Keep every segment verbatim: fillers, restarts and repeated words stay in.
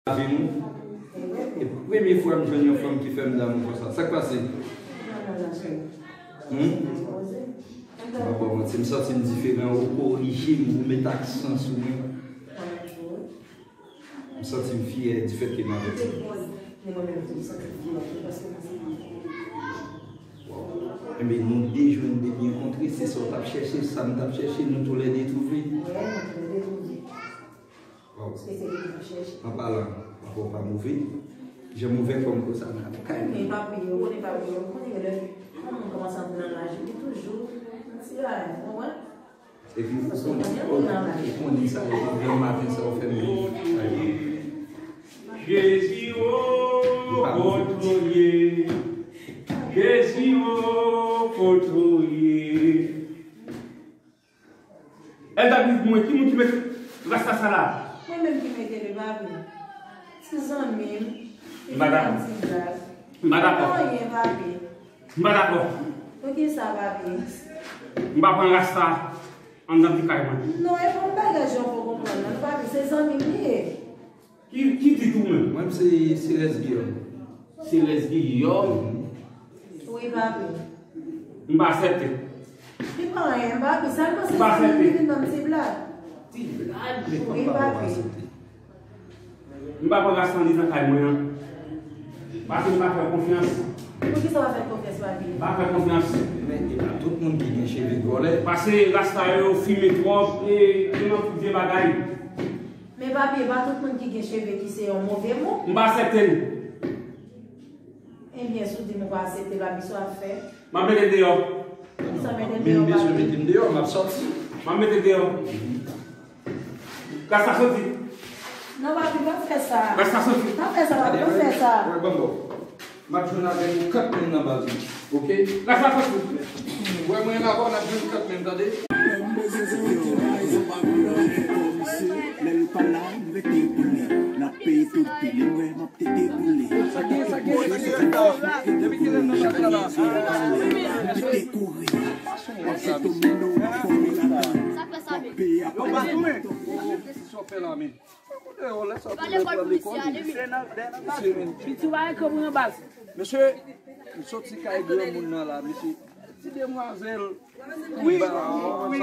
Lavi nou. E premye fwa m jwenn yon fanm ki fè m damou konsa. Sa k pase? Hmm? M pa ba w manti, m santi m diferan, ou korije m, ou met aksan sou mwen. M santi m fyè difèt ke m avèk ou. Enben, nou de jwenn de byen kontre, se sa w t ap chèche, sa m t ap chèche, nou toulède twouve. Waw. Anpalan, papa w pa move. Jan m ouvè kò m konsa nan kay mwen. Men papi, ou konnen papi, ou konnen ke lè yon moun kòmanse antre nan laj, li toujou yon ti bagay, ou konprann? Epi ou konnen, ou konnen sa, epi granmaten sa ou fè m viv. Jezi o, kote w ye? Jezi o, kote w ye? Èl David, mwen, ki moun ki met rasta sa la? Mwen menm ki mete li, papi. Se zanmi m. M pa dakò. M pa dakò. Anyen, papi. M pa dakò. Poukisa, papi? M pa pran rasta anndan ti kay mwen. Non, e pa yon bagay jan w konprann nan, papi, se zanmi m li ye. Ki, ki tit ou menm? Mwen, se Celeste Guillaume. Celeste Guillaume? Wi, papi. M pa aksepte. Li pa anyen, papi. Sèlman se zanmi m li vin ban m ti blag. Ti blag? Wi, papi. M pa pran rasta li nan kay mwen an. Paske m pa fè konfyans. Poukisa w pa fè konfyans, papi? M pa fè konfyans. Men, e pa tout moun ki gen cheve vòlè. Paske rasta yo fimen twòp, e, e nan tout vye bagay. Men papi, e pa tout moun ki gen cheve ki se yon move moun. M pa aksepte l. Ebyen, si w di m ou pa aksepte, papi, sa w ap fè? M ap mete l deyò. Sa mete l deyò, papi? Men m bezwen mete m deyò, m ap sòti. M ap mete l deyò. Gras la soti. Non, papi, pa fè sa. Gras la soti. Pa fè sa, papi, pa fè sa. Wè, wè, ban m bo. M ap jwenn avè nou kat menm nan baz ou. Oke? Gras la soti. Wè, mwen avè w, n ap jwenn kat menm, tande? Lè l pa la, m rete pou li. N ap peye tout pi. Li wè m ap tete pou li. Sa gen, sa gen, sa gen. Depi kilè n nan chapèl la? M te kouri. M ap fè domino, m ap fòme ladan. M ap peye apa. Sa w fè la menm? Ou deyò, lè sa w tounen pran lekòl. Mesye, men. Piti w pa ekri pou nan baz. Mesye, m soti kay granmoun nan la, mesye. Ti demwazèl. Wi, wi, wi, wi.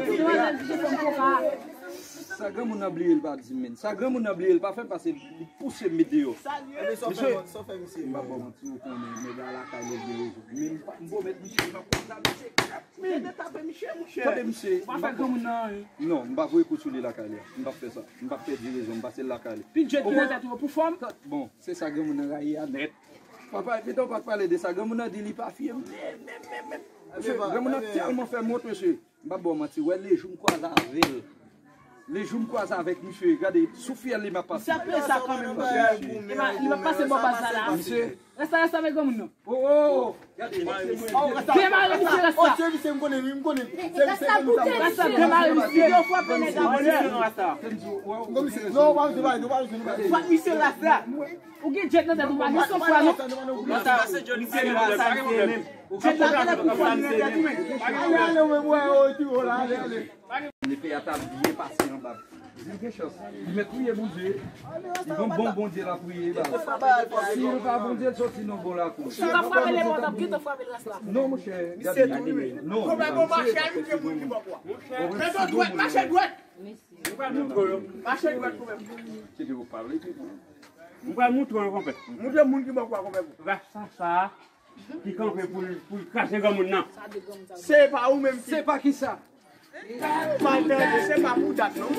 Ti demwazèl ki te fè m koka. Sa granmoun nan bliye l pa di m, men. Sa granmoun nan bliye l pa fè m pase, li pouse m met deyò. Mesye, sa w fè misye? M pa ba w manti, ou konnen, nèg la lakay li gen rezon. Men m pa, m pwomèt misye, m pa konn sa, misye. Tande misye, monchè. Tande misye. Ou pa fè granmoun nan anyen. Non, m pa voye kou sou li lakay li. M p ap fè sa. M p ap pèdi rezon m, pase l lakay li. Pi djèt ki nan tèt ou pou fòm. Bon, se sa granmoun nan rayi a nèt. Papa, epi w pa t pale de sa. Granmoun nan di li pa fiye m. Men, men, men, men. Mesye, granmoun nan tèlman fè m wont, mesye. M p ap ba w manti. Wè, lejou m kwaze avè l. Lejou m kwaze avèk misye, gade, sou fyèl li m ap pase. Misye ap peye sa kanmenm. Li m ap pase bò baz la la. Misye. Rasta, rasta avèk granmoun nan. Oh, oh, oh, gade. Demare misye, rasta. Oh, se misye m konnen, wi, m konnen. Se misye ke nou ta pran. Rasta, demare misye. Yo frape nèg la, monchè. Rasta. M konnen misye. Non, pa misye, pa misye, pa misye. Frape misye, rasta. Ou gen djèt nan tèt ou, pa gen san fwa, non. Rasta, misye menm, rasta, misye menm. Djèt la genlè pou fò li nan tèt ou menm. Ale, ale, mwen, mwen, oh, ti, oh, la, ale, ale. Nefe a t ap byen pase anba. Li gen chans. Li mèt priye Bondye. Li gon bon Bondye l ap priye, baz. Si l pa Bondye, l soti nan bon lakou. Si w ta frape lè mò, w t ap gentan frape l ras la. Non, monchè, gade. Non, konbyen bon mache a, misye moun ki bò kwa. Fè dwèt, mache dwèt. Mache dwèt, konbyen. Kite w pale, kite w. M pral montre w, konpè. Montre moun ki bò kwa, konpè. Ras sa, sa. Ki kanpe pou l, pou l kraze granmoun nan. Se pa ou menm ki... Se pa kisa? Maltrete, se pa pou dat non.